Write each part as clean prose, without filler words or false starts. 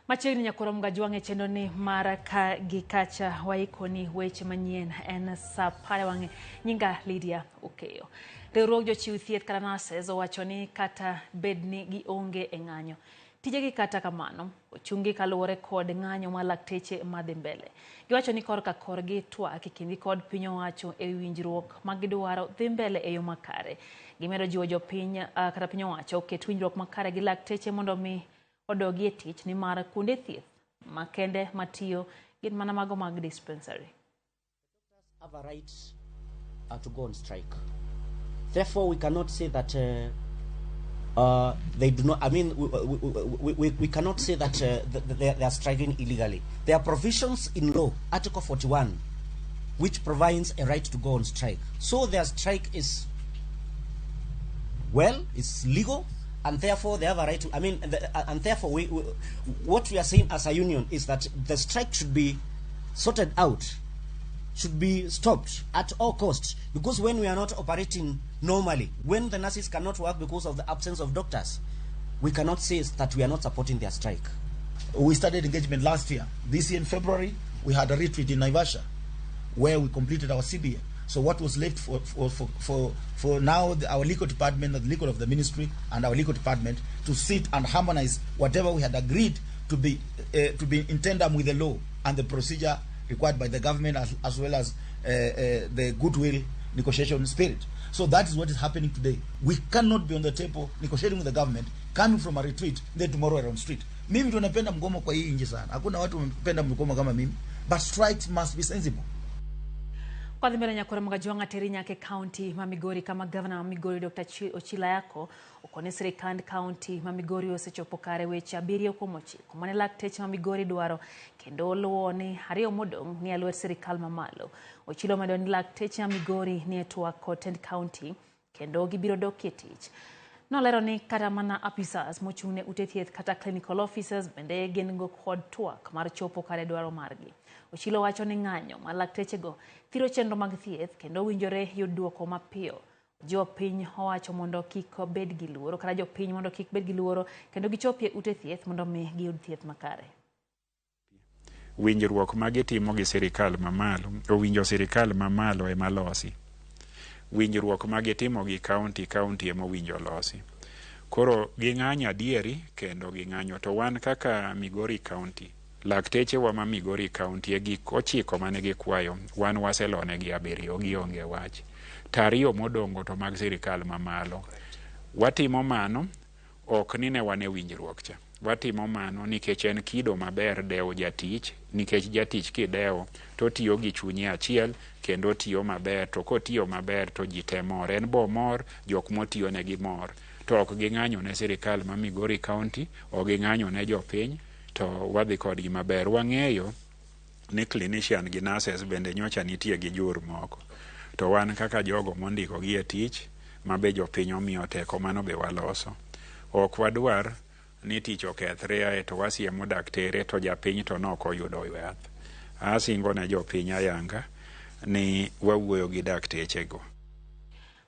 Machiegni nyakoro Mgajwang' e chenro ni mar ka gi kacha waikoni weche manyien en sa apar e wang'e. Nyinga Lydia Okeyo. Riwruog jochiw thieth kata nurses owacho ni kata bed ni gionge e ng'anyo, tijegi kata kamano ochungi kaluwore kod ng'anyo mar lakteche madhi mbele. Giwacho ni korka korgi twak e kindgi kod piny owacho e winjruok ma gidwaro dhi mbele e yo makare. Gimedo jiwo jopiny kata piny owacho oket winjruok makare gi lakteche mondo mi odogi e tich nimar kuonde thieth makende matiyo gin mana mago mag dispensary. Have a right to go on strike. Therefore, we cannot say that they do not. I mean, we cannot say that they are striking illegally. There are provisions in law, Article 41, which provides a right to go on strike. So their strike is, well, it's legal, and therefore they have a right to. I mean, and therefore what we are saying as a union is that the strike should be sorted out, should be stopped at all costs, because when we are not operating normally, when the nurses cannot work because of the absence of doctors, we cannot say that we are not supporting their strike. We started engagement last year. This year in February, we had a retreat in Naivasha where we completed our CBA. So what was left for now, our legal department, the legal of the ministry and our legal department to sit and harmonize whatever we had agreed to be in tandem with the law and the procedure required by the government, as well as the goodwill negotiation spirit. So that is what is happening today. We cannot be on the table negotiating with the government, coming from a retreat, then tomorrow we're on street. Mimi tunapenda mgomo kwa hii nchi sana. Hakuna watu wanapenda mgomo kama mimi. But strikes must be sensible. Kwa mbele nyakoro Mgajwang' teri nyake county ma Migori kama governor ma Migori Dr. Ochila Yako okone sirikand county ma Migori osechopo kare weche 7 kuom 9 mane lakteche ma Migori dwaro kendo luwo ni 2 modong' ni e lwet sirikal mamalo. Ochilo omedo ni lakteche ma Migori ni e twak kod tend county kendo gibiro dok e tich. Nolero ni kata mana apisas mochung' ne ute thieth kata clinical officers bende gin go kod twak mar chopo kare dwaro margi. Ochilo wacho ni ng'anyo mar laktechego thiro chenro mag thieth kendo winjore yud duoko mapiyo. Jopiny owacho mondo kik bed gi luoro kata jopiny mondo kik bed gi luoro kendo gichopie ute thieth mondo mi giyud thieth makare. Winjruok ma gitimo gi sirikal mamalo, owinjo sirikal mamalo ema losi. Winjruok ma gitimo gi county, county ema owinjo losi. Koro ging'anyo adieri kendo ging'anyo, to wan kaka Migori County, lakteche wa ma Migori County e gik 9 mane gikwayo, wan waselonegi 7, gionge wach. To 2 modongo to mag sirikal mamalo. Watimo mano ok ni ne wan e winjruok cha. Watimo mano nikech en kido maber dewo jatich, nikech jatich kidewo to tiyo gi chunye achiel kendo tiyo maber, to kotiyo maber to ji te mor. En bo mor, jok motiyo negi mor. To ok ging'anyo ne sirikal ma Migori County, ok ging'anyo ne jopiny, to wadhi kodgi maber. Wang'eyo ni clinician gi nurses bende nyocha nitie gi jur moko. To wan kaka jogo mondiko gi e tich, ma be jopiny omiyo teko, mano be waloso. Ok wadwar ni tich okethre ae to wasiemo daktere to japiny to nok oyudo yath. Asingo ne jopiny ayanga ni wawuoyo gi daktechego.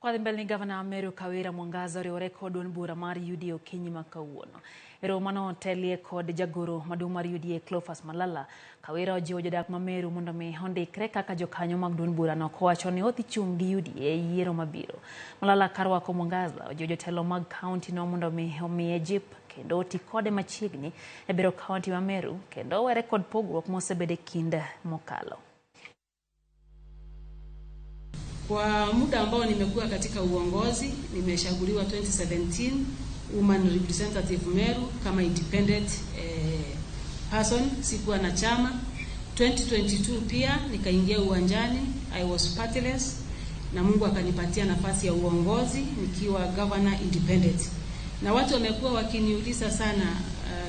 Kwa dhi mbele ni gavana Meru Kawira Mwangaza oriwore kod duond bura mar UDA okinyi ma kawuono. E romo mane otelie kod jagoro maduong' mar UDA Cleophas Malala, Kawira ojiwo jodak ma Meru mondo mi ondikre kaka jokanyo mag duond burano kowacho ni odhi chung' gi UDA e yiero mabiro. Malala karwako Mwangaza ojiwo jotelo mag kaunti no mondo mi omiye jip kendo oti kode machiegni e bero kaunti ma Meru kendo owere kod pogruok mosebedo e kind mokalo. Kwa muda ambao nimekuwa katika uongozi, nimechaguliwa 2017 Woman Representative Meru kama independent person, sikuwa na chama. 2022 pia nikaingia uwanjani, I was partyless, na Mungu akanipatia nafasi ya uongozi nikiwa governor independent. Na watu wamekuwa wakiniuliza sana,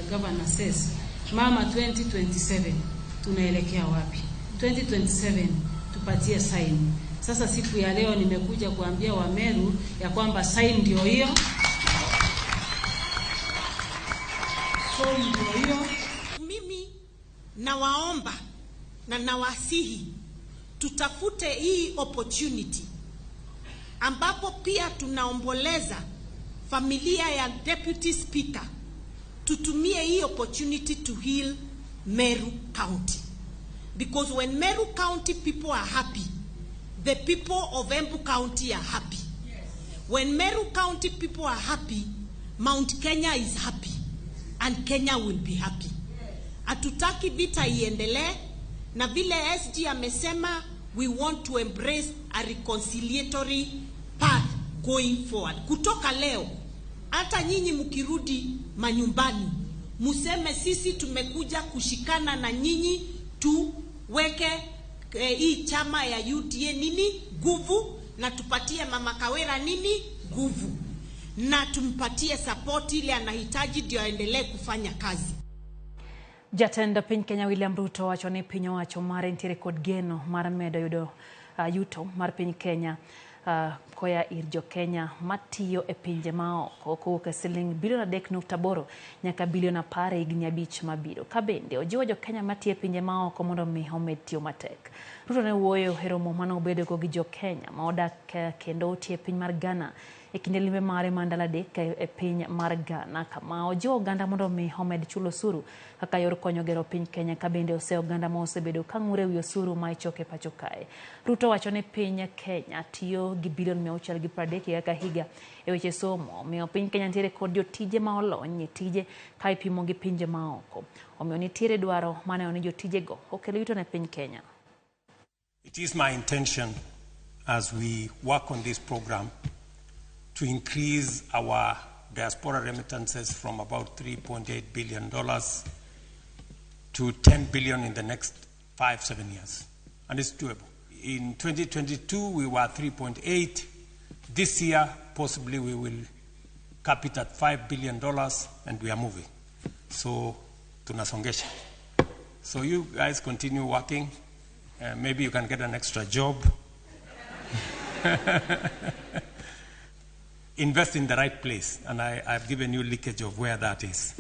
governor says, mama 2027 tunaelekea wapi? 2027 tupatie sign. Sasa siku ya leo nimekuja kuambia Wameru ya kwamba sign ndio hiyo. Fomu ndio hiyo. Mimi nawaomba na nawasihi tutafute hii opportunity ambapo pia tunaomboleza familia ya Deputy Speaker, tutumie hii opportunity to heal Meru County, because when Meru County people are happy, the people of Embu County are happy. When Meru County people are happy, Mount Kenya is happy and Kenya will be happy. Hatutaki vita iendelee, na vile SG amesema, we want to embrace a reconciliatory path going forward. Kutoka leo, hata nyinyi mkirudi manyumbani, museme sisi tumekuja kushikana na nyinyi tuweke hii chama ya UDA nini nguvu, na tupatie Mama Kawira nini nguvu, na tumpatie support ile anahitaji ndio aendelee kufanya kazi. Jatend piny Kenya William Ruto wacho ni piny owacho mare nitiere kod geno mar medo yudo yuto mar piny Kenya koya ir jo Kenya matiyo e pinje maoko kowuok e siling bilion 3.8 nyaka bilion 10 e higni 5 mabiro. Ka bende ojiwo jo Kenya matiyo e pinje maoko mondo mi omed tiyo matek. Ruto ne wuoyo e romo mane obedogo gi jo Kenya ma odak kendo tiyo e piny mar Ghana e kinde limbe mare mar ndalo 3 e piny mar Ghana, kama ojiwo oganda mondo mi omed chulo osuru kaka yor konyo gero piny Kenya. Ka bende oseyo oganda ma osebedo ka ng'ur e wi osuru ma ichoko e pacho kae. Ruto wacho ni piny Kenya tiyo gi bilion 630 higa ka higa e weche somo, omiyo piny Kenya nitiere kod jotije ma olony e tije ka ipimo gi pinje maoko. Omiyo nitiere dwaro maneno ni jotijego okel yuto ne piny Kenya. It is my intention as we work on this program to increase our diaspora remittances from about $3.8 billion to $10 billion in the next 5-7 years. And it's doable. In 2022, we were 3.8. This year, possibly we will cap it at $5 billion, and we are moving. So, tunasongesha. So you guys continue working. Maybe you can get an extra job. Invest in the right place, and I've given you leakage of where that is.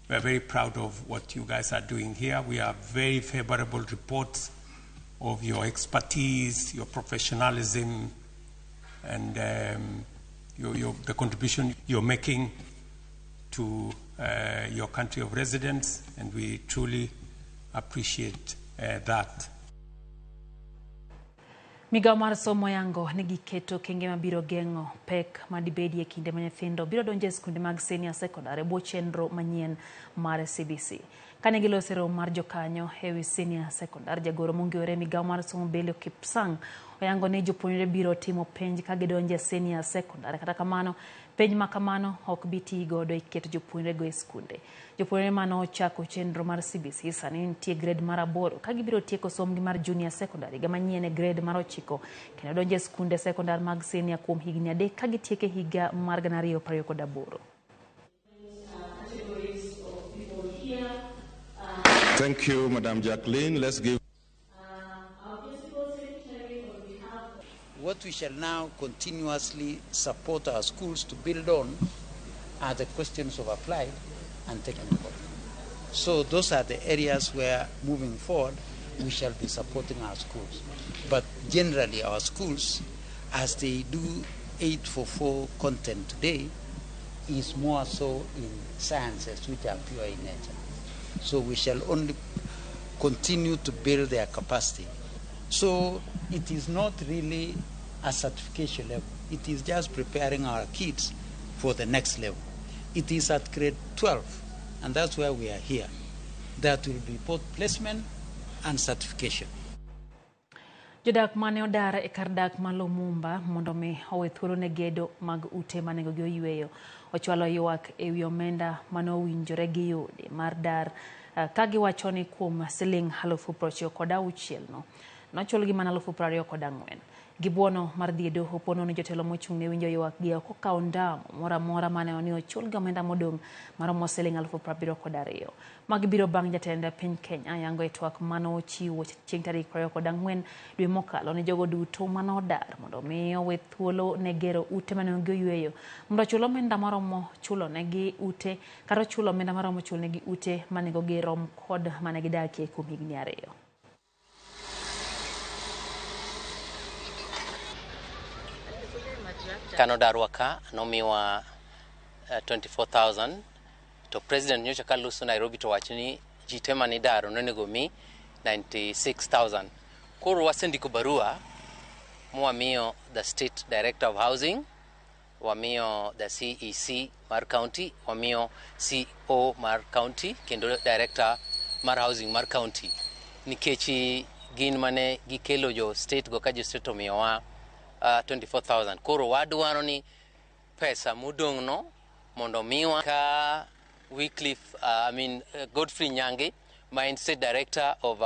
We are very proud of what you guys are doing here. We have very favorable reports of your expertise, your professionalism, and the contribution you're making to your country of residence, and we truly appreciate that. Migao mar somo yango nigi keto kenge mabiro geng'o pek madibedi e kinde ma nyithindo biro donjo e skunde mag senior secondary bwo chenro manyien mar CBC. Kane giloso romo mar jokanyo e wi senior secondary, jagoro mong'ere migao mar somo Belio Kipsang oyango ni jopuonjre biro timo penj ka gidonjo e senior secondary. Kata kamano, penj ma kamano ok bi tii godo e keto jopuonjrego e skunde. Jopuonjre mane ochako chenro mar CBC sani nitie grade mar 8 ka gibiro tieko sombgi mar junior secondary higa manyien e grade mar 9 kendo donjo e skunde secondary mag senior kuom higni 3 ka gitieko e higa mar 2028. Thank you, Madam Jacqueline. Let's give. What we shall now continuously support our schools to build on are the questions of applied and technical. So those are the areas where, moving forward, we shall be supporting our schools. But generally, our schools, as they do 844 content today, is more so in sciences, which are pure in nature. So we shall only continue to build their capacity. So it is not really a certification level. It is just preparing our kids for the next level. It is at grade 12, and that's where we are here. That will be both placement and certification. Jodak mane odar e kar dak ma Lumumba mondo mi owe thuolo ne gedo mag ute manengogi oyweyo ochwalo ywak e wi omenda mane owinjore giyudi mar dar ka giwacho ni kuom siling 96,000 no nochulgi mana 24,000. Gibuono mar dhi e doho pono ni jotelo mochung' ne winjo ywak gi ok okawo ndamo moro amora mane ni ochul gi omenda modong' maromo siling 72,000. Magi biro bang' jatend piny Kenya yango e twak mane ochiwo chieng' tarik 24 dwe mokalo ni jogo duto mane odar mondo mi owe thuolo ne gero ute mane onge oyweyo mondo ochul omenda maromo chulo negi ute kata ochulo omenda maromo chulo negi ute manengogi rom kod mane gidakie kuom higni 2. Kanodarwa ka nomiwa 24,000 to president nyocha ka loso Nairobi to wacho ni ji te mane idaro nonego mi 96,000. Koro wasendiko barua mwamiyo the state director of housing, wamiyo the CEC mar county, wamiyo CO mar county kendo director mar housing mar county, nikech gin mane gikelo jo state go ka jo state omiyowa 24,000. Koro wadwaro ni pesa modong' no mondo miwa ka Wycliffe, Godfrey Nyange ma en state director of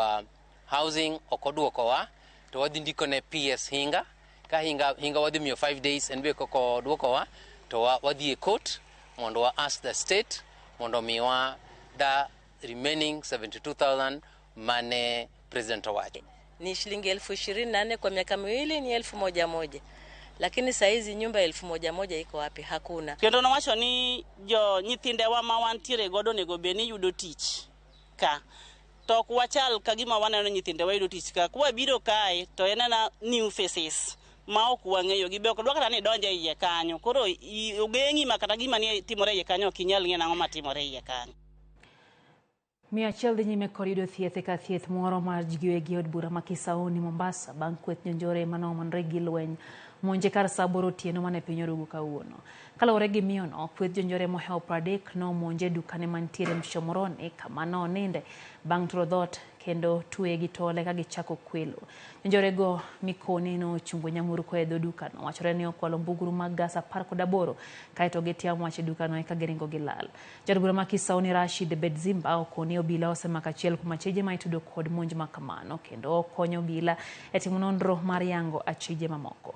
housing ok oduokowa, to wadhi ndiko ne PS Hinga ka Hinga wadhi miyo 5 days en be kok oduokowa to wadhi e court mondo wa ask the state mondo miwa the remaining 72,000 mane president owacho. Ni shilingi 24,000 kwa miaka miwili ni 1,000, lakini saizi nyumba 1,000 iko wapi? Hakuna. Kendo nowacho ni jo nyithindewa ma wantiere godo onego bed ni yudo tich ka, to ok wachal ka gima waneno nyithindewa yudo tich ka. Kwabiro kae to en ena new faces ma ok wang'eyo gi be ok dwa kata ni donje iye kanyo, koro ogeng'i ma kata gima ni timore iye kanyo ok inyal ng'eyo nang'o matimore iye kanyo. 100 dhi nyime kod yudo thieth e kar thieth moro mar ji giwegi od bura ma Kisauni, Mombasa, bang' kweth jonjore mane omonre gi lweny monje kar saa 8 otieno mane piny orugo kawuono. Kaluwore gi miyono, kweth jonjore mohewo 30 nomonje e dukane mantiere Mshomoroni kama noninde bang' turo dhoot kendo tweye gi tole ka gichako kwelo. Jonjorego mikoni nochungo nyamburko e dho dukano. Wachore ni okwalo mbugru mag gas 18 kaeto gitiamo wach e dukano eka giringo gilal. Jaod bura ma Kisauni Rashid Bedzimba okoni obila osemako achiel kuom achije ma itudo kod monj ma kamano kendo okonyo obila e timo nonro mar yango achije mamoko.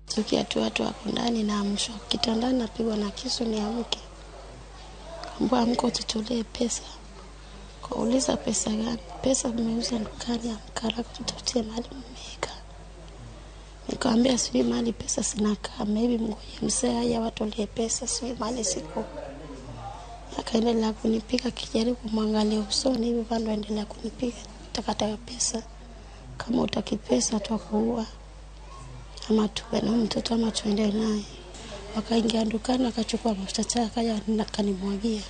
Tukia tu watu wako ndani naamshwa kitandani, napigwa na kisu niamke. Kaambiwa amka ututolee pesa. Kauliza pesa gani? Pesa mmeuza dukani, amka haraka tutafutie mahali mmeweka. Nikamwambia sijui mahali pesa zinakaa, maybe mngoje mzee aje awatolee pesa, sijui mahali siko. Akaendelea kunipiga, kijaribu kumwangalia usoni hivi bado aendelea kunipiga, takataka pesa. Kama utaki pesa tutakuua. Ama tuwe na mtoto ama tuende naye. Wakaingia dukani akachukua mafuta taa akaja akanimwagia.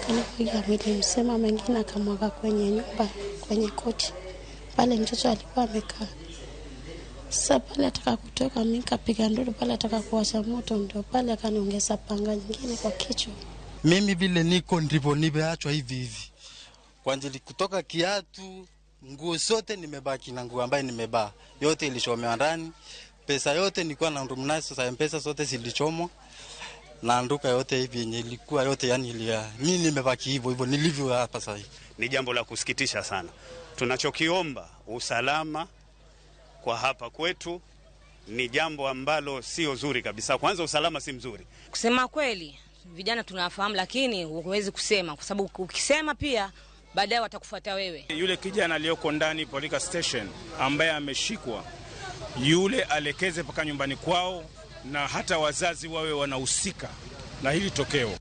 Kanimwagia mwili mzima, mengine akamwaga kwenye nyumba, kwenye kochi. Pale mtoto alikuwa amekaa. Sasa pale ataka kutoka, mimi nikapiga nduru pale ataka kuwasha moto, ndio pale akaniongeza panga nyingine kwa kichwa. Mimi vile niko ndipo nimeachwa hivi hivi. Kwa ajili kutoka kiatu, nguo zote nimebaki na nguo ambaye nimebaa. Yote ilichomewa ndani. Pesa yote nilikuwa na ndumnazo za M-Pesa zote zilichomwa. Na nduka yote hivi yenye ilikuwa yote, yani mimi nimebaki hivyo hivyo nilivyo hapa sasa hivi. Ni jambo la kusikitisha sana. Tunachokiomba usalama kwa hapa kwetu ni jambo ambalo sio zuri kabisa. Kwanza usalama si mzuri. Kusema kweli vijana tunafahamu, lakini huwezi kusema kwa sababu ukisema pia baadaye watakufuata wewe. Yule kijana aliyoko ndani Polika Station ambaye ameshikwa, yule alekeze mpaka nyumbani kwao, na hata wazazi wawe wanahusika na hili tokeo.